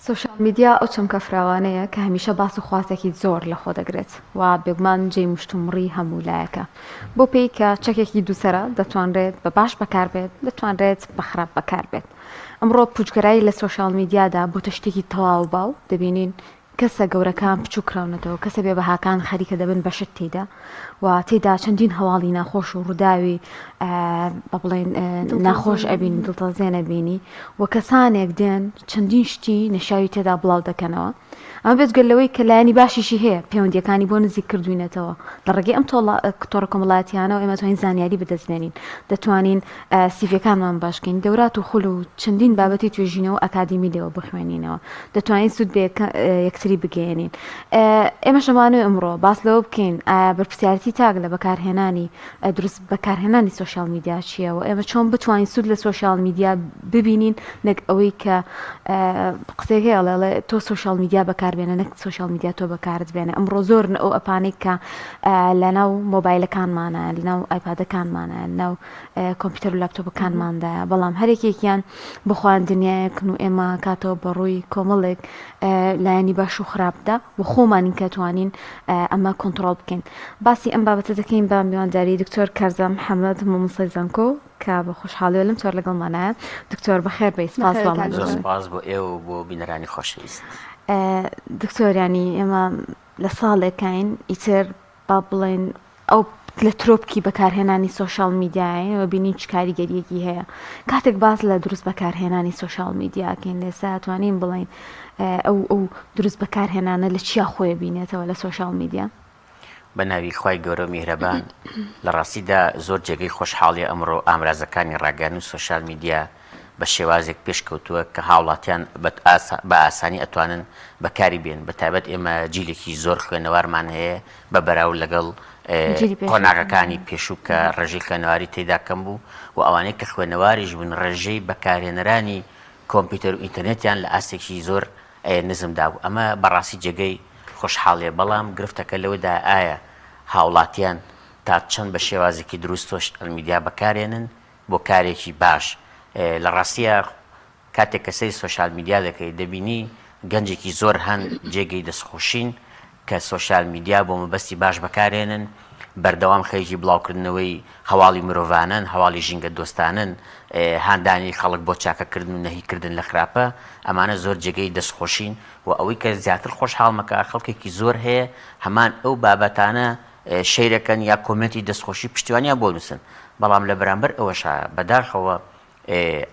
سۆشیال میدیا ئەو چەمکە فراوانەیە کە هەمیشە باس و خواسێکی زۆر لەخۆ دەگرێت و بێگومان جێی مشتومڕی هەموو لایەکە. بەو پێی کە چەکێکی دووسەرە دەتوانرێت بە باش بەکاربێت، دەتوانرێت بە خراپ بەکاربێت. ئەمڕۆ پوچگەرایی لە سۆشیال میدیادا بۆتە شتێکی تەواو باو، دەبینین کەسە گەورەکان بچوک کراونەتەوە، کەسە بێ بەهاکان خەریکە دەبن بە شت تێیدا و تێیدا چەندین هەواڵی ناخۆش و ڕووداوی بە بڵێن ناخۆش ئەبینی دڵتەزێن ئەبینی و کەسانێک دێن چەندین شتی نەشاوی تێدا بڵاو دەکەنەوە. ئەمە بێجگە لەوەی کە لایەنی باشیشی هەیە، پەیوەندییەکانی بۆ نزیک کردووینەتەوە. لە ڕێگەی ئەم تۆڕە کۆمەڵایەتیانەوە ئێمە توانین زانیاری بەدەست بێنین، دەتوانین سیڤیەکانمان باش کەین، دەورات و خول و چەندین بابەتی توێژینەوە ئەکادیمی لێوە بخوێنینەوە، دەتوانین سوود بە یەکتری بگەیەنین. ئێمەش ئەمانەوێ ئەمڕۆ باس لەوە بکەین ئایا بەرپرسیارێتی تاک لە بەکارهێنانی دروست بەکارهێنانی سۆشیال میدیا چییە و ئێمە چۆن بتوانین سوود لە سۆشیال میدیا ببینین نەک ئەوەی کە قسەیەک هەیە ئەڵێ تۆ سۆشیال میدیا بەکاربێنە نەک سۆشیال میدیا تۆ بەکارت بێنە ئەمڕۆ زۆرن ئەو ئەپانەی کە لەناو مۆبایلەکانمانە لەناو ئایپادەکانمانە لەناو کۆمپیوتەر و لاپتۆپەکانماندایە بەڵام هەرێکێکیان بخوان دنیایەکن و ئێمە کاتەوە بەڕووی کۆمەڵێک لایەنی باش و خراپدا و خۆمانین کە توانین ئەمە کۆنتڕۆڵ بکەین. باسی ئەم بابەتە دەکەین بە میوانداری دکتۆر کارزان محەمەد مامۆستای زانکۆ کە بە خۆشحاڵیەوە لەم تۆر لەگەڵمانایە. دکتۆر بەخێر بێی سپاس بۆ ئامادەبوونت. زۆر سپاس بۆ ئێوە و بۆ بینەرانی خۆشەویست. دکتۆر یانی ئێمە لە ساڵێکاین ئیتر با بڵێین ئەو لە ترۆپکی بەکارهێنانی سۆشیال میدیاین و بینین چ کاریگەریەکی هەیە کاتێک باس لە دروست بەکارهێنانی سۆشیال میدیاکەین لێسا توانین بڵین ئەو ئەو دروست بەکارهێنانە لە چیا خۆی بینێتەوە لە سۆشیال میدیا؟ بە ناوی خوای گەورە و میهرەبان لە ڕاستیدا زۆر جێگەی خۆشحاڵیە ئەمڕۆ ئامرازەکانی ڕاگەیاندن و سۆشیال میدیا بە شێوازێک پێشکەوتووە کە هاوڵاتیان بە ئاسانی ئەتوانن بەکاری بێن بە تایبەت ئێمە جیلێکی زۆر خوێنەوارمان هەیە بە بەراورد لەگەڵ قۆناغەکانی پێشوو کە ڕێژەی خوێنەواری تێدا کەم بوو و ئەوانەی کە خوێنەواریش بوون ڕێژەی بەکارهێنەرانی کۆمپیوتەر و ئینتەرنێتیان لە ئاستێکی زۆر نزمدا بوو ئەمە بەڕاستی جێگەی خۆشحاڵیە بەڵام گرفتەکە لەوەدا ئایا هاوڵاتیان تا چەند بە شێوازێکی دروست سۆشیال میدیا بەکارێنن بۆ کارێکی باش لە ڕاستیا کاتێک کە سەیری سۆشیال میدیا دەکەی دەبینی گەنجێکی زۆر هەن جێگەی دەستخۆشین کە سۆشیال میدیا بۆ مەبەستی باش بەکارێنن بەردەوام خەریکی بڵاوکردنەوەی هەواڵی مرۆڤانەن هەواڵی ژینگە دۆستانن هاندانی خەڵک بۆ چاکەکردن و نەهیکردن لە خراپە ئەمانە زۆر جێگەی دەستخۆشین و ئەوەی کە زیاتر خۆشحاڵمەکە خەڵکێکی زۆر هەیە هەمان ئەو بابەتانە share ەکەن یا comment ی دەستخۆشی پشتیوانیان بۆ نووسن بەڵام لە بەرامبەر ئەوەشا بەداخەوە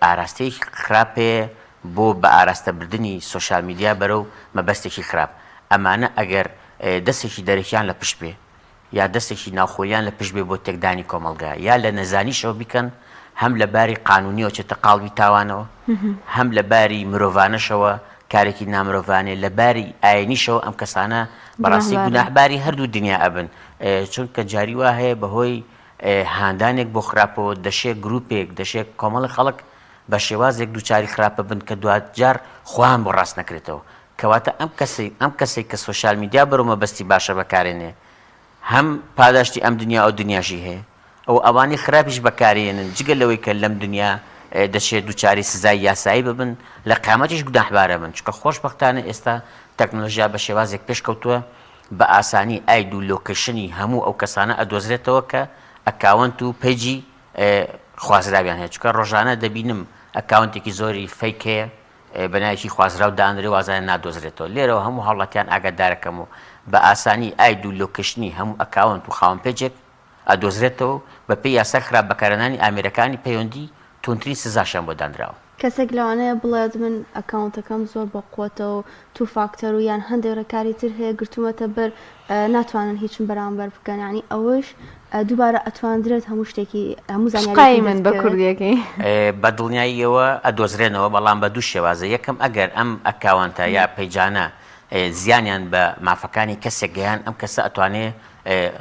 ئاراستەیەکی خراپ هەیە بۆ بە ئاراستە بردنی سۆشیال میدیا بەرەو مەبەستێکی خراپ ئەمانە ئەگەر دەستێکی دەرەکیان لە پشت بێ یا دەستێکی ناوخۆیان لە پشت بێ بۆ تێکدانی کۆمەڵگا یا لە نەزانیشەوە بیکەن هەم لە باری قانونیەوە چێتە قاڵبی تاوانەوە هەم لە باری مرۆڤانەشەوە کارێکی نامرۆڤانەیە لە باری ئاینیشەوە ئەم کەسانە بەڕاستی گوناهباری هەردوو دنیا ئەبن چونکە جاری وا هەیە بەهۆی هاندانێک بۆ خراپەوە دەشێ گروپێک دەشێ کۆمەڵی خەڵک بە شێوازێک دووچاری خراپە بن کە دواجار خۆیان بۆ ڕاست نەکرێتەوە کەواتە ئەم کەسەی ئەم کەسێک کە سۆشیال میدیا بەرەو مەبەستی باشە بەکارێنێ هەم پاداشتی ئەم دنیا ئەو دنیاشی هەیە ئەو ئەوانەی خراپیش بەکارێنن جگە لەوەی کە لەم دنیا دەشێت دووچاری سزای یاسایی ببن لە قیامەتیش گوناحبارە بن چونکە خۆشبەختانە ئێستا تەکنۆلۆژیا بە شێوازێک پێشکەوتووە بە ئاسانی ID و location ی هەموو ئەو کەسانە ئەدۆزرێتەوە کە account و page ی خوازراویان هەیە چونکە ڕۆژانە دەبینم account ێکی زۆری fake هەیە بە ناوێکی خوازراو دانرێ وازانە نادۆزرێتەوە لێرەوە هەموو هاوڵاتیان ئاگادارەکەم و بە ئاسانی ID و location ی هەموو account و خاوەن page ێک ئەدۆزرێتەوە و بەپێی یاسای خراپ بەکارهێنانی ئامێرەکانی پەیوەندی توندترین سزاشیان بۆ دانراوە. کەسێک لەوانەیە بڵێت من account ەکەم زۆر بەقوەتە و two factor و یان هەندێک ڕێکاری تر هەیە گرتوومەتە بەر ناتوانن هیچم بەرامبەر بکەن یانی ئەوەش دووبارە ئەتواندرێت هەموو شتێکی هەموو زانیاریەکی شقای من دەست بە بکەوێت. کوردیەکەی. بە دڵنیاییەوە ئەدۆزرێنەوە بەڵام بە دوو شێوازە یەکەم ئەگەر ئەم account ە یا page انە زیانیان بە مافەکانی کەسێک گەیان ئەم کەسە ئەتوانێ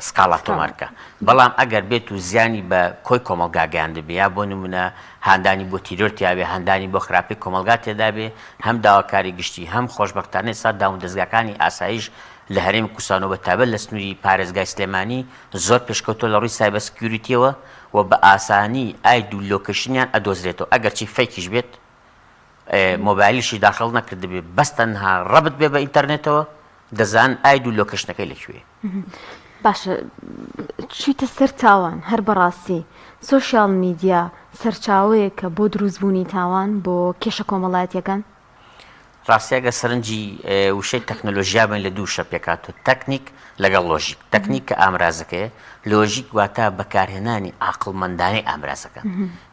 سکاڵا تۆمار بکا بەڵام ئەگەر بێت و زیانی بە کۆی کۆمەڵگا گەیاندبێ یا بۆ نمونە هاندانی بۆ تیرۆر تیابێ هاندانی بۆ خراپەی کۆمەڵگا تێدابێ هەم داواکاری گشتی هەم خۆشبەختانە ئێستا دامودەزگاکانی ئاسایش لە هەرێمی کوردستان و بە تایبەت لە سنووری پارێزگای سلێمانی زۆر پێشکەوتووە لە ڕووی cyber security یەوە و بە ئاسانی ID و location یان ئەدۆزرێتەوە ئەگەرچی fake یش بێت. مۆبایلیشی داخڵ نەکردبێ بەس تەنها ڕەبت بێ بە ئینتەرنێتەوە دەزان ئاید و location ەکەی لە کوێ. باشە چویتە سەر تاوان هەر بەڕاستی سۆشیال میدیا سەرچاوەیەکە بۆ دروستبوونی تاوان بۆ کێشە کۆمەڵایەتیەکان؟ ڕاستی ئەگەر سەرنجی وشەی تەکنەلۆژیا بن لە دوو شە پێکهاتووە تەکنیک لەگەڵ لۆژیک تەکنیک کە ئامرازەکەیە لۆژیک واتە بەکارهێنانی عاقڵمەندانەی ئامرازەکە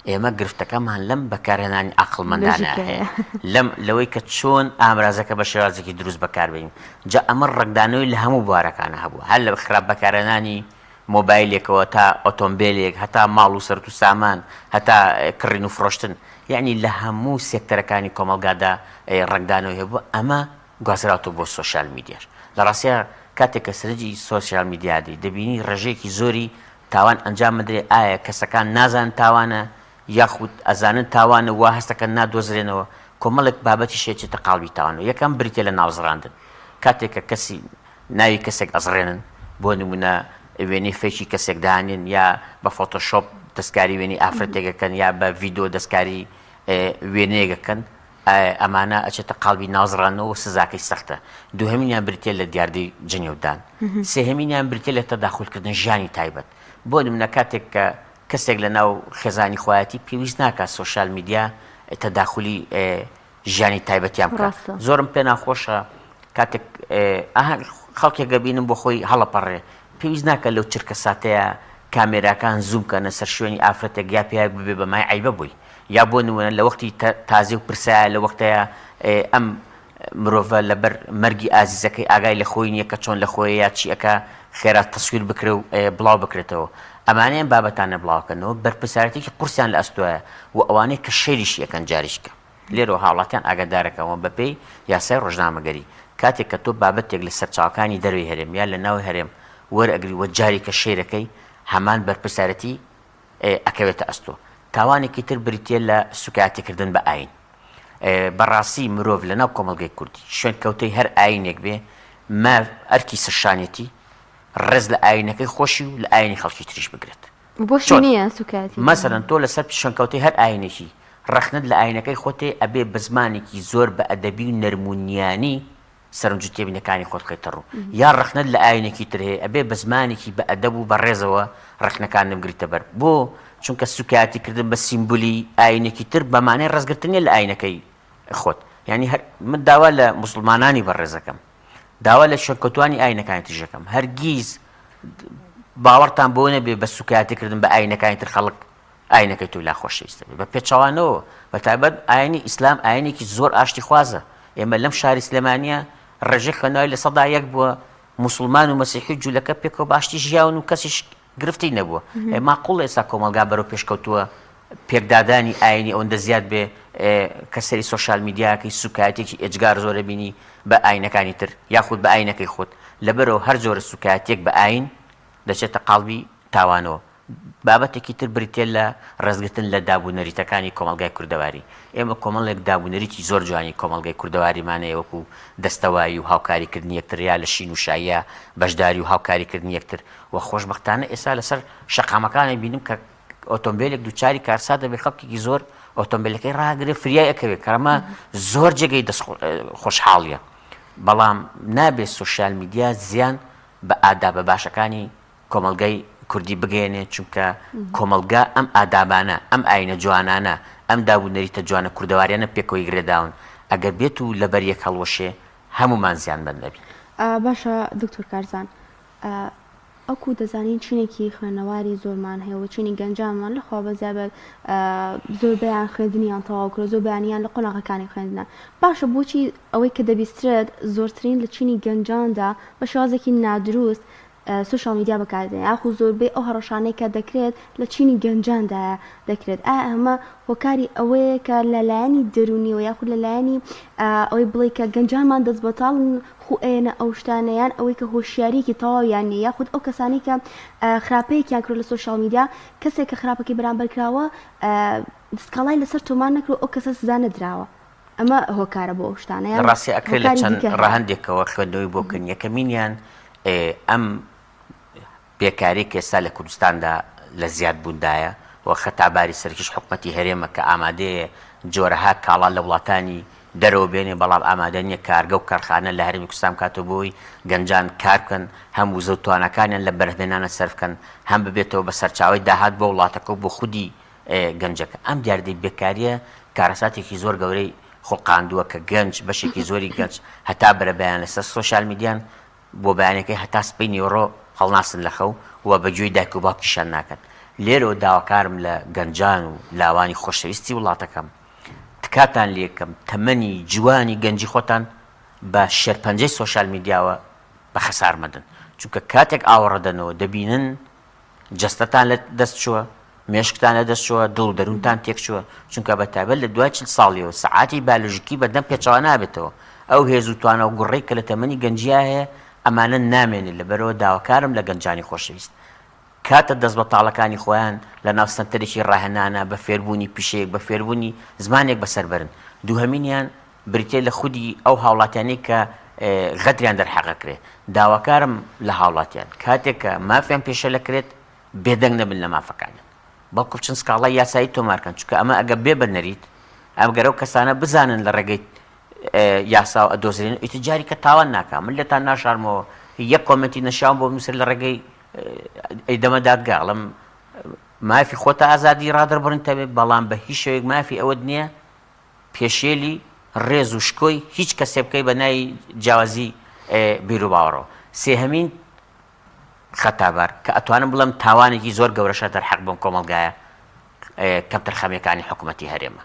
ئێمە گرفتەکەمان لەم بەکارهێنانی عاقڵمەندانە هەیە لەم لەوەی کە چۆن ئامرازەکە بە شێوازێکی دروست بەکاربین جا ئەمە ڕەنگدانەوەی لە هەموو بوارەکانە هەبوو هەر لە خراپ بەکارهێنانی مۆبایلێکەوە تا ئۆتۆمبێلێک هەتا ماڵ و سەرت و سامان هەتا کڕین و فرۆشتن یەعنی لە هەموو سێکتەرەکانی کۆمەڵگادا ڕەنگدانەوەی هەبووە ئەمە گوازراوەتەوە بۆ سۆشیال میدیاش لە ڕاستیا کاتێک کە سەرنجی سۆشیال میدیا دەی دەبینی ڕێژەیەکی زۆری تاوان ئەنجام بدرێ ئایا کەسەکان نازانن تاوانە یاخود ئەزانن تاوانە وا هەستەکەن نادۆزرێنەوە کۆمەڵێک بابەتیش ئەچێتە قاڵبی تاوانەوە یەکەم بریتیە لە ناوزڕاندن کاتێک کە کەسی ناوی کەسێک ئەزڕێنن بۆ نمونە وێنەی fake ی کەسێک دانێن یا بە فۆتۆشۆپ دەستکاری وێنەی ئافرەتێک ئەکەن یا بە ڤیدۆ دەستکاری وێنەیەک ئەکەن ئەمانە ئەچێتە قاڵبی ناوزڕانەوە و سزاکەی سەختە دووهەمینیان بریتیە لە دیاردەی جنێودان سێهەمینیان بریتیە لە تەداخولکردن ژیانی تایبەت بۆ نمونە کاتێک کە کەسێک لە ناو خێزانی خۆیەتی پێویست ناکات سۆشیال میدیا تەداخولی ژیانی تایبەتیان بکات زۆرم پێ ناخۆشە کاتێک خەڵکێک گەبینم بۆ خۆی هەڵەپەڕێ پێویست ناکە لەو چرکە ساتەیە کامێراکان زووم کەنە سەر شوێنی ئافرەتێک یا پیاوێک ببێ بە مای عیبە بووی یا بۆ نمونە لە وەختی تازی و پرسایە لە وەختەیە ئەم مرۆڤە لەبەر مەرگی ئازیزەکەی ئاگای لە خۆی نییە کە چۆن لە خۆی یا چی ئەکا خێرا تەسویر بکرێ و بڵاو بکرێتەوە ئەمانەیان بابەتانە بڵاوکەنەوە بەرپرسیارەتێکی قورسیان لە ئەستۆیە و ئەوانەی کە share یشی ئەکەن جاریشکە لێرەوە هاوڵاتیان ئاگادارەکەمەوە بەپێی یاسای ڕۆژنامەگەری کاتێک کە تۆ بابەتێک لە سەرچاوەکانی دەرەوەی هەرێم یا لە ناوی هەرێم وەرئەگری و جاریکە share ەکەی هەمان بەرپرسیارەتی ئەکەوێتە ئەستۆ. تاوانێکی تر بریتیە لە سوکایەتیکردن بە ئایین. بەڕاستی مرۆڤ لە ناو کۆمەڵگەی کوردی شوێنکەوتەی هەر ئایینێک بێ ماف ئەرکی سەرشانیەتی ڕێز لە ئایینەکەی خۆشی و لە ئایینی خەڵکی تریش بگرێت. بۆشی چۆن؟ نییە سوکایەتی مەسەلەن تۆ لەسەر شوێنکەوتەی هەر ئایینێکی ڕەخنەت لە ئایینەکەی خۆت هەیە ئەبێ بە زمانێکی زۆر بە ئەدەبی و نەرم و نیانی سەرنج و تێبینەکانی خۆت بخەیتە ڕوو یا ڕەخنەت لە ئاینێکی تر هەیە ئەبێ بە زمانێکی بە ئەدەب و بە ڕێزەوە ڕەخنەکانت بگریتە بەر بۆ چونکە سوکایەتی کردن بە سیمبولی ئاینێکی تر بە مانای ڕێزگرتن نیە لە ئاینەکەی خۆت یعنی هەر من داوا لە موسڵمانانی بەڕێزەکەم داوا لە شوێنکەوتوانی ئاینەکانی تریش ئەکەم هەرگیز باوەڕتان بۆ نەبێ بە سوکایەتی کردن بە ئاینەکانی تر خەڵک ئاینەکەی تۆی لا خۆشەویستە بێ بە پێچەوانەوە بە تایبەت ئاینی ئیسلام ئاینێکی زۆر ئاشتی خوازە ئێمە لەم شاری سلێمانیە ڕێژەی خوێندنەوەی 1% بووە موسڵمان و مەسیحی و جوولەکە پێکەوە باشتی ژیاون و کەسیش گرفتی نەبووە ماقوڵ ئێستا کۆمەڵگا بەرەو پێشکەوتووە پێکدادانی ئاینی ئەوەندە زیاد بێ کە سەری سۆشیال میدیاکەی سوکایەتێکی ئێجگار زۆرە بینی بە ئاینەکانی تر یاخود بە ئاینەکەی خۆت لەبەرەوە هەر جۆرە سوکایەتێک بە ئاین دەچێتە قاڵبی تاوانەوە بابەتێکی تر بریتیە لە ڕێزگرتن لە داب و نەریتەکانی کۆمەڵگای کوردەواری. ئێمە کۆمەڵێک داب و نەریتی زۆر جوانی کۆمەڵگای کوردەواریمان هەیە وەکو دەستەوایی و هاوکاریکردنی یەکتر یا لە شین و شاییا بەشداری و هاوکاریکردنی یەکتر و خۆشبەختانە ئێستا لەسەر شەقامەکان ئەبینم کە ئۆتۆمبێلێک دووچاری کارسات دەبێت خەڵکێکی زۆر ئۆتۆمبێلەکەی ڕاگرێ فریای ئەکەوێت کە ئەمە زۆر جێگەی دەست خۆشحاڵیە بەڵام نابێت سۆشیال میدیا زیان بە ئادابە باشەکانی کۆمەڵگای کوردی بگەیەنێ چونکە کۆمەڵگا ئەم ئادابانە ئەم ئاینە جوانانە ئەم داب و نەریتە جوانە کوردەواریانە پێکەوەی گرێداون ئەگەر بێت و لەبەر یەک هەڵوەشێ هەموومان زیانمەند ئەبین. باشە دکتۆر کارزان ئەوکو دەزانین چینێکی خوێنەواری زۆرمان هەیە و چینی گەنجانمان لە خوا بەزیا بێت زۆربەیان خوێندنیان تەواو کرد زۆربەیانیان لە قۆناغەکانی خوێندنە باشە بۆچی ئەوەی کە دەبیسترێت زۆرترین لە چینی گەنجاندا بە شێوازێکی نادروست سۆشیال میدیا بەکاردێنێت یاخود زۆربەی ئەو هەڕەشانەی کە دەکرێت لە چینی گەنجاندایە دەکرێت ئایا ئەمە هۆکاری ئەوەیە کە لە لایەنی دەروونیەوە یاخود لە لایەنی ئەوەی بڵێ کە گەنجانمان دەست بەتاڵن خو ئەیەنە ئەو شتانە یان ئەوەی کە هۆشیاریەکی تەواویان نیە یاخود ئەو کەسانەی کە خراپەیەکیان کرد لە سۆشیال میدیا کەسێک کە خراپەکەی بەرامبەر کراوە سکاڵای لەسەر تۆمار نەکرد ئەو کەسە سزا نەدراوە ئەمە هۆکارە بۆ ئەو شتانە یان لە ڕاستی ئەکرێت لە هۆکاری چەند دیکە هەیە؟ ڕەهەندێکەوە خوێندنەوەی بۆ بکەین، یەکەمینیان ئەم بێکاریە کە ئێستا لە کوردستاندا لە زیادبووندایە و خەتاباری سەرەکیش حکومەتی هەرێمە کە ئامادەیە جۆرەها کاڵا لە وڵاتانی دەرەوە بێنێ، بەڵام ئامادە نییە کارگە و کارخانە لە هەرێمی کوردستان بکاتەوە بۆ ئەوەی گەنجان کار بکەن، هەم وزە و تواناکانیان لە بەرهەمهێنانە سەرف بکەن، هەم ببێتەوە بە سەرچاوەی داهات بۆ وڵاتەکە و بۆ خودی گەنجەکە. ئەم دیاردەی بێکارییە کارەساتێکی زۆر گەورەی خوڵقاندووە کە گەنج، بەشێکی زۆری گەنج هەتا بەرەبەیان لەسەر سۆشیال میدیان، بۆ بەیانەکەی هەتا سبەی نیوەڕۆ هەڵناسن لە خەو و بە گوێی دایک و باوکیشیان ناکەن. لێرەوە داواکارم لە گەنجان و لاوانی خۆشەویستی وڵاتەکەم، تکاتان لێکەم تەمەنی جوانی گەنجی خۆتان بە شێرپەنجەی سۆشیال میدیاوە بە خەسار مەدەن، چونکە کاتێک ئاوڕدەنەوە دەبینن جەستەتان لە دەست چووە، مێشکتان لە دەست چووە، دڵ و دەروونتان تێک چووە، چونکە بە تایبەت لە دوای 40 ساڵیەوە سەعاتی بایۆلۆژیکی بەدەم پێچەوانە نابێتەوە، ئەو هێز و توانا و گوڕەی کە لە تەمەنی گەنجیا هەیە ئەمانە نامێنێت، لەبەرئەوە داواکارم لە گەنجانی خۆشەویست کاتە دەستبەتاڵەکانی خۆیان لە ناو سەنتەرێکی ڕاهێنانە بە فێربوونی پیشەیەک، بە فێربوونی زمانێک بەسەر بەرن. دووهەمینیان بریتیە لە خودی ئەو هاوڵاتیانەی کە غەدریان دەرحەق ئەکرێ. داواکارم لە هاوڵاتیان کاتێک کە مافیان پێشێل ئەکرێت بێدەنگ نەبن لە مافەکانیان، بەڵکو بچن سکاڵای یاسایی تۆمار کەن، چونکە ئەمە ئەگەر بێ بە نەریت، ئەگەر ئەو کەسانە بزانن لە ڕێگەی یاساوە ئەدۆزرێن، ئیتر جاری کە تاوان ناکا. من لێتان ناشارمەوە یەک کۆمێنتی نەشیاوم بۆ بنووسێت لە ڕێگەی ئەیدەمە دادگا، ئەڵێم مافی خۆتە ئازادی ڕادەربڕین تەبێ، بەڵام بە هیچ شێوەیەک مافی ئەوەت نییە پێشێلی ڕێز و شکۆی هیچ کەسێ بکەی بە ناوی جیاوازی بیروباوەڕەوە. سێهەمین خەتابار کە ئەتوانم بڵێم تاوانێکی زۆر گەورەشە دەرحەق بەم کۆمەڵگایە کەمتەرخەمیەکانی حکوومەتی هەرێمە.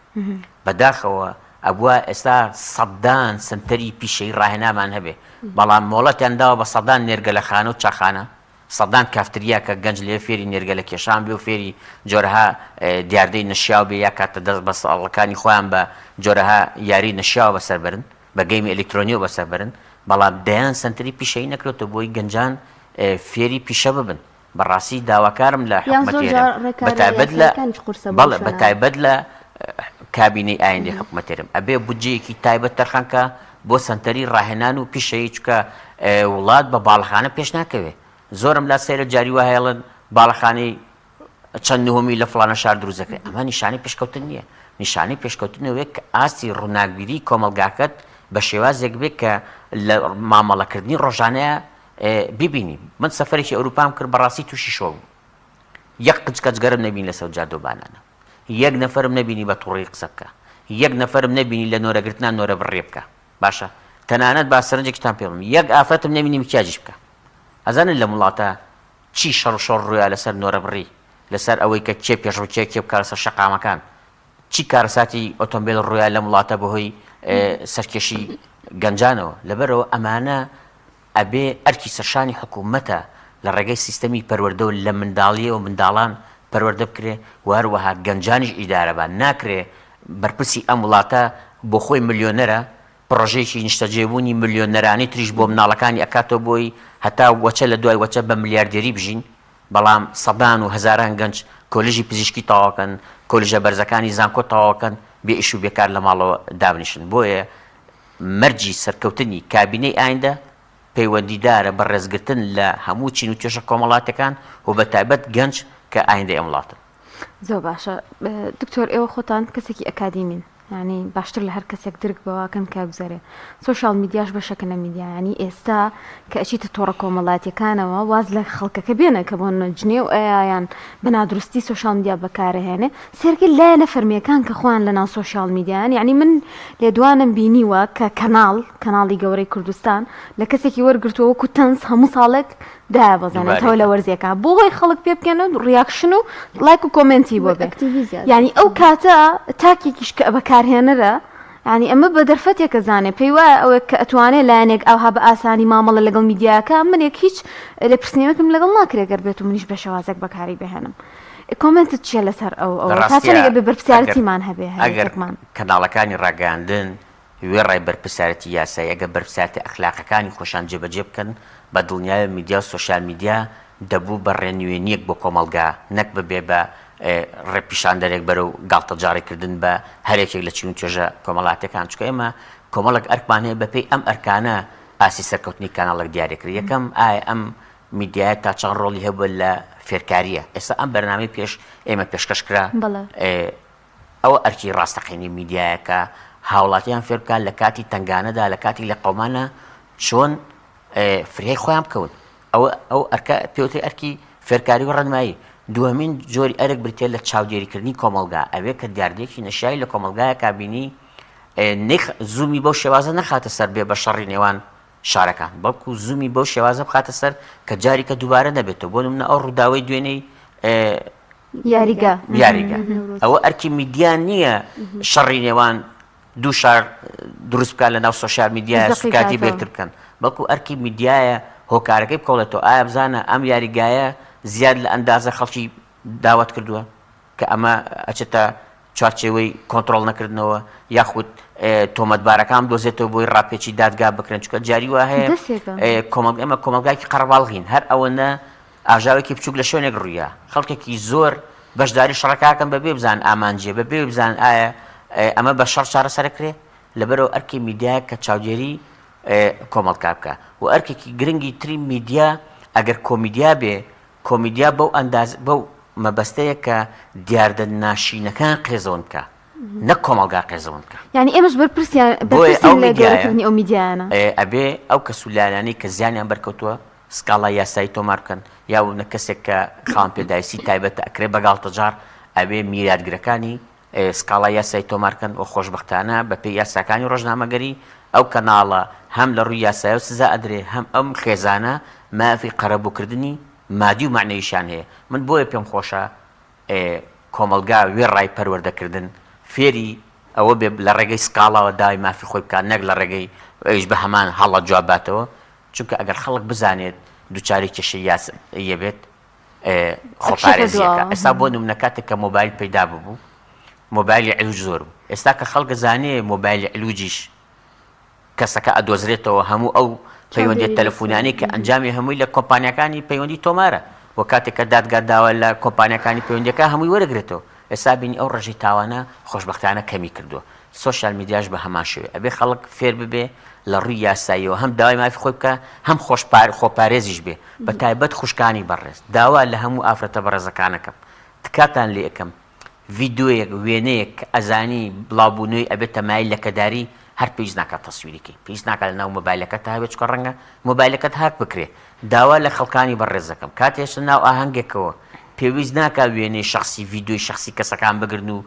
بەداخەوە ئەبووە ئێستا سەدان سنتەری پیشەی ڕاهێنامان هەبێ، بەڵام مۆڵەتیان داوە بە سەدان نێرگەلەخانە و چاخانە، سەدان کافتریا کە گەنج لێ فێری نێرگەلە کێشان بێ و فێری جۆرەها دیاردەی نەشیاو بێ یا کاتە دەست بە ساڵەکانی خۆیان بە جۆرەها یاری نەشیاوە بەسەر بەرن، بە گەیمی ئەلیکترۆنیەوە بەسەر بەرن، بەڵام دەیان سەنتەری پیشەیی نەکرێتەوە بۆی گەنجان فێری پیشە ببن. بەڕاستی داواکارم لە یان زۆر حکومەتی جار هەرێم ڕێکارە بەتایبەت لە یاساییەکانیش قورسە بۆ بەڵێ شوێنانە. بەتایبەت لە کابینەی ئایندەی حکومەتی هەرێم ئەبێ بودجەیەکی تایبەت تەرخان کا بۆ سەنتەری ڕاهێنان و پیشەیی چونکە وڵات بە باڵەخانە پێش ناکەوێ زۆرم لا سەیرە جاری وا هەیە ئەڵێن باڵەخانەی چەند نهۆمی لە فڵانە شار دروست دەکرێت ئەمە نیشانەی پێشکەوتن نییە نیشانەی پێشکەوتن ئەوەیە کە ئاستی ڕووناکبیری کۆمەڵگاکەت بە شێوازێک بێت کە لە مامەڵەکردنی ڕۆژانەیە بیبینی من سەفەرێکی ئەوروپام کرد بەڕاستی تووشی شۆک بوو یەک قچکە جگەرم نەبینی لەسەر جادە و بانانە یەک نەفەرم نەبینی بە توڕەیی قسە بکا یەک نەفەرم نەبینی لە نۆرەگرتنا نۆرە بڕێ بکا باشە تەنانەت با سەرنجێکیتان پێ بڵێم یەک ئافرەتم نەبینی مکیاجیش بکا ئەزانن لەم وڵاتە چی شەڕ و شۆڕ ڕوویا لەسەر نۆرەبڕی لەسەر ئەوەی کە کێ پێشڕکێ کێ بکا لەسەر شەقامەکان چی کارەساتی ئۆتۆمبێل ڕوویا لەم وڵاتە بەهۆی سەرکێشی گەنجانەوە لەبەرەوە ئەمانە ئەبێ ئەرکی سەرشانی حکوومەتە لە ڕێگەی سیستەمی پەروەردەوە لە منداڵییەوە منداڵان پەروەردە بکرێ و هەروەها گەنجانیش ئیدارە بان. ناکرێ بەرپرسی ئەم وڵاتە بۆ خۆی ملیۆنەرە، پڕۆژەیەکی نیشتەجێبوونی ملیۆنەرانەی تریش بۆ مناڵەکانی ئەکاتەوە بۆی هەتا وەچە لە دوای وەچە بە ملیاردێری بژین، بەڵام سەدان و هەزاران گەنج کۆلیژی پزیشکی تەواوکەن، کۆلیژە بەرزەکانی زانکۆ تەواوکەن، بێ ئیش و بێکار لە ماڵەوە دابنیشن. بۆیە مەرجی سەرکەوتنی کابینەی ئایندە پەیوەندیدارە بە ڕێزگرتن لە هەموو چین و توێژە کۆمەڵاتیەکان و بە تایبەت گەنج کە ئایندەی ئەم وڵاتەن. زۆر باشە دکتۆر ئێوە خۆتان کەسێکی ئەکادیمین یانی باشتر لە هەر کەسێک درک بەوەکەن کە گوزەرێ سۆشیال میدیاش بەشەکە لە میدیا یانی ئێستا کە ئەچیتە تۆڕە کۆمەڵاتیەکانەوە واز لە خەڵکەکە بێنە کە بۆ جنێو ئەیا یان بە نادروستی سۆشیال میدیا بەکارەهێنێ سێرکە لایەنە فەرمیەکان کە خۆیان لە ناو سۆشیال میدیان یعنی من لێدوانم بینیوە کە کەناڵ کەناڵی گەورەی کوردستان لە کەسێکی وەرگرتووە وەکو تەنز هەموو ساڵێک دایبەزێنێتەوە لە وەرزێکا بۆ هۆی خەڵک پێ بکەن و reaction و لایک و کۆمێنتی بۆ بێ یعنی ئەو کاتە تاکێکیش کە بەکارهێنەرە یانی ئەمە بە دەرفەتێک ئەزانێ پێی وایە ئەوێک کە ئەتوانێ لایەنێک ئاوها بە ئاسانی مامەڵە لەگەڵ میدیاکە منێک هیچ لێپرسینەوەکم لەگەڵ ناکرێ گەر بێت و منیش بە شێوازێک بەکاری بهێنم کۆمێنتت چییە لەسەر ئەو ئەوە تا چەندێک ئەبێ بەرپرسیارەتیمان هەبێ هەر ئەگەر یەکێکمان؟ کەناڵەکانی ڕاگەیاندن وێڕای بەرپرسیارەتی یاسایی ئەگەر بەرپرسیارەتە ئەخلاقەکانی خۆشیان جێبەجێ بکەن بە دڵنیایەوە میدیا و سۆشیال میدیا دەبوو بە ڕێنوێنییەک بۆ کۆمەڵگا نەک ببێ بە ڕێپیشاندەرێک بەرەو گاڵتەجاڕی کردن بە هەر یەکێک لە چین و توێژە کۆمەڵاتیەکان، چونکە ئێمە کۆمەڵێک ئەرکمان هەیە بەپێی ئەم ئەرکانە ئاستی سەرکەوتنی کاناڵێک دیاری کرد. یەکەم، ئایا ئەم میدیایە تا چەند ڕۆڵی هەبووە لە فێرکارییە؟ ئێستا ئەم بەرنامەی پێش ئێمە پێشکەش کرا. ئەوە ئەرکی ڕاستەقینەی میدیایە کە هاوڵاتیان فێر بکات لە کاتی تەنگانەدا لە کاتی لێقەومانە چۆن فریای خۆیان بکەون. ئەوە ئەو ئەرکە پێوترێ ئەرکی فێرکاری و ڕێنمایی. دووەمین جۆری ئەرک بریتیە لە چاودێریکردنی کۆمەڵگا، ئەوێ کە دیاردەیەکی نەشیاوی لە کۆمەڵگایەکا بینی نەیخ زوومی بەو شێوازە نەخاتە سەر بێ بە شەڕی نێوان شارەکان، بەڵکو زوومی بەو شێوازە بخاتە سەر کە جاریکە دووبارە نەبێتەوە. بۆ نمونە ئەو ڕووداوەی دوێنێی یاریگا یاریگا ئەوە ئەرکی میدیا نییە شەڕی نێوان دوو شار دروست بکات لە ناو سۆشیال میدیایە سوکاتی بێتر بکەن بەڵکو ئەرکی میدیایە هۆکارەکەی بکۆڵێتەوە ئایا بزانە ئەم یاریگایە زیاد لە ئەندازە خەڵکی داوات کردووە کە ئەمە ئەچێتە چوارچێوەی کۆنترۆڵ نەکردنەوە یاخود تۆمەتبارەکان دۆزێتەوە بۆی ڕاپێچی دادگا بکرێن چونکە جاری وا هەیە کۆمەڵ ئێمە کۆمەڵگایکی قەرەباڵغین هەر ئەوەنە ئاژاوێکی بچووک لە شوێنێک ڕوویا، خەڵکێکی زۆر بەشداری شەڕەکە ئەکەن بەبێ بزانن ئامانجیە، بەبێ بزانن ئایا ئەمە بە شەڕ چارەسەرەکرێ؟ لەبەرئەوە ئەرکی میدیایە کە چاودێری کۆمەڵگا بکا و ئەرکێکی گرنگی تری میدیا ئەگەر کۆمیدیا بێ، کۆمیدیا بەو ئەنداز بەو مەبەستەیە کە دیاردە ناشینەکان قێزەون بکا نەک کۆمەڵگا قێزەون بکا. یانی ئێمەش بەرپرسیان بۆیە بەرپرسین ئەو لە میدیایە گەورەکردنی ئەو میدیایانە. ئەبێ ئەو کەس و لایەنانەی کە زیانیان بەرکەوتووە سکاڵای یاسایی تۆمار بکەن یا ببنە کەسێک کە خاوەن پێداویستی تایبەتە ئەکرێ بە گاڵتەجاڕ ئەبێ میراتگرەکانی سکاڵای یاسایی تۆمار کەن و خۆشبەختانە بە پێی یاساکانی ڕۆژنامەگەری ئەو کەناڵە هەم لە ڕووی یاسایەوە سزا ئەدرێ هەم ئەم خێزانە مافی قەرەبووکردنی مادی و مەعنەویشیان هەیە من بۆیە پێم خۆشە کۆمەڵگا وێڕای پەروەردەکردن فێری ئەوە بێ لە ڕێگەی سکاڵاوە داوای مافی خۆی بکات نەک لە ڕێگەی ئەویش بە هەمان هەڵە جواب باتەوە چونکە ئەگەر خەڵک بزانێت دووچاری کێشەی یاساییە بێت خۆپارێزیەکە ئێستا بۆ نمونە کاتێک کە مۆبایل پەیدا ببوو مۆبایلی علوج زۆر بوو ئێستا کە خەڵک زانێ مۆبایلی علوجیش کەسەکە ئەدۆزرێتەوە هەموو ئەو پەیوەندی تەلەفۆنیانەی کە ئەنجامی هەمووی لە کۆمپانیەکانی پەیوەندی تۆمارە و کاتێک کە دادگا داوا لە کۆمپانیەکانی پەیوەندیەکە هەمووی وەرەگرێتەوە ئێستا بینی ئەو ڕێژەی تاوانە خۆشبەختانە کەمی کردووە سۆشیال میدیاش بە هەمان شێوەیە ئەبێ خەڵک فێر ببێ لە ڕووی یاساییەوە هەم داوای مافی خۆی بکا هەم خۆش خۆپارێزیش بێ بە تایبەت خوشکانی بەڕێز داوا لە هەموو ئافرەتە بەڕێزەکانەکەم تکاتان لێ ئەکەم ڤیدیۆیەک وێنەیەک کە ئەزانی بڵاوبوونەوەی ئەبێتە مایەی لەکەداری هەر پێویست ناکات تەسویری کەی پێویست ناکات لەناو مۆبایلەکەتا هەبێت چونکە ڕەنگە مۆبایلەکەت هاک بکرێ داوا لە خەڵکانی بەڕێز دەکەم کاتێ ئەچنە ناو ئاهەنگێکەوە پێویست ناکات وێنەی شەخسی ڤیدیۆی شەخسی کەسەکان بگرن و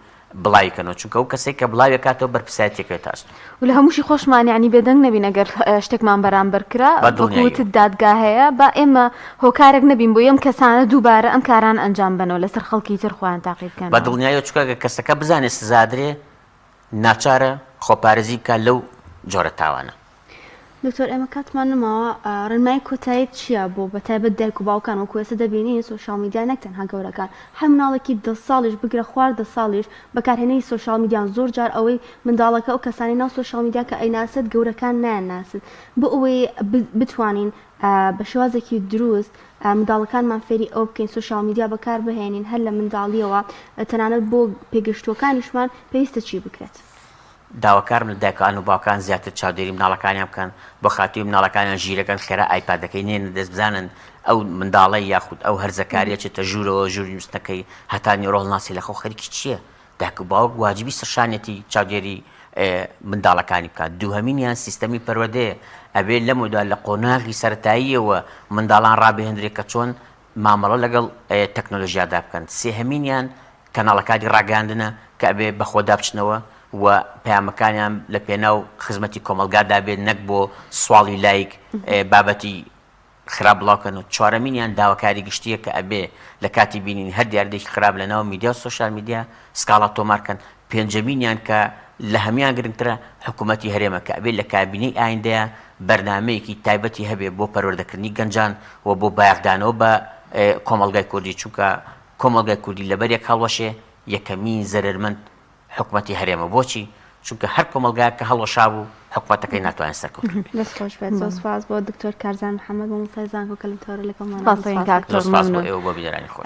بڵاوی کەنەوە چونکە ئەو کەسەی کە بڵاوی ئەکاتەوە بەرپرسایەتی ئەکەوێتە ئەستۆ. و لە هەمووشی خۆشمان یانی بێدەنگ نەبین ئەگەر شتێکمان بەرامبەر کرا بە وەکو دڵنیاییەوە. وتت دادگا هەیە با ئێمە هۆکارێک نەبین بۆی ئەم کەسانە دووبارە ئەم کارانە ئەنجام بەنەوە لەسەر خەڵکی تر خۆیان تاقی بە بکەنەوە. دڵنیاییەوە چونکە ئەگەر کەسەکە بزانێت سزادرێ ناچارە خۆپارێزی بکات لەو جۆرە تاوانە. دکتۆر ئێمە کاتمان نەماوە ڕێنمایی کۆتاییت چییە بۆ بەتایبەت دایک و باوکان وەکو ئێستا دەبینین سۆشیال میدیا نەک تەنها گەورەکان هەر مناڵێکی دە ساڵیش بگرە خوار دە ساڵیش بەکارهێنەری سۆشیال میدیان زۆر جار ئەوەی منداڵەکە ئەو کەسانی ناو سۆشیال میدیا کە ئەیناسێت گەورەکان نایانناسن بۆ ئەوەی بتوانین بە شێوازێکی دروست منداڵەکانمان فێری ئەوە بکەین سۆشیال میدیا بەکاربهێنین هەر لە منداڵیەوە تەنانەت بۆ پێگەشتووەکانیشمان پێویستە چی بکرێت؟ داواکارم لە دایکان و باوکان زیاتر چاودێری مناڵەکانیان بکەن بۆ خاتری مناڵەکانیان ژیرەکەن خێرا ئایپادەکەی نێنە دەست بزانن ئەو منداڵەی یاخود ئەو هەرزەکاریە چێتە ژوورەوە ژووری نووستنەکەی هەتا نیڕۆڵ ناسی لەخۆ خەریکی چییە داک و باوک واجبی سەرشانێتی چاودێری منداڵەکانی بکات دووهەمینیان سیستەمی پەروەردەیە ئەبێ لەمەودا لە قۆناغی سەتاییەوە منداڵان ڕابهێندرێت کە چۆن مامەڵە لەگەڵ تەکنۆلۆژیادا بکەن سێهەمینیان کەناڵەکانی ڕاگەیاندنە کە ئەبێ بەخۆدا بچنەوە و پەیامەکانیان لە پێناو خزمەتی کۆمەڵگادا بێت نەک بۆ سواڵی لایک بابەتی خراپ بڵاوکەن و چوارەمینیان داواکاری گشتیە کە ئەبێ لە کاتی بینینی هەر دیاردەیەکی خراپ لە ناو میدیا و سۆشیال میدیا سکاڵا تۆمار کەن پێنجەمینیان کە لە هەموان گرنگترە حکوومەتی هەرێمە کە ئەبێ لە کابینەی ئایندەیە بەرنامەیەکی تایبەتی هەبێ بۆ پەروەردەکردنی گەنجان و بۆ بایەخدانەوە بە کۆمەڵگای کوردی چونکە کۆمەڵگای کوردی لەبەر یەک هەڵوەشێ یەکەمین زەرەرمەند حکومەتی هەرێمە بۆچی؟ چونکە هەر کۆمەڵگایەک کە هەڵوەشابوو حکومەتەکەی ناتوانێت سەرکەوتوو بێت. دەست خۆش بێت زۆر سوپاس بۆ دکتۆر کارزان محمد مامۆستای زانکۆ کە لەم تەوەرە لەگەڵمان سوپاس بوو. کاک زۆر دکتۆر سوپاس بۆ مەمنون. ئێوە بۆ بینەرانی خۆش.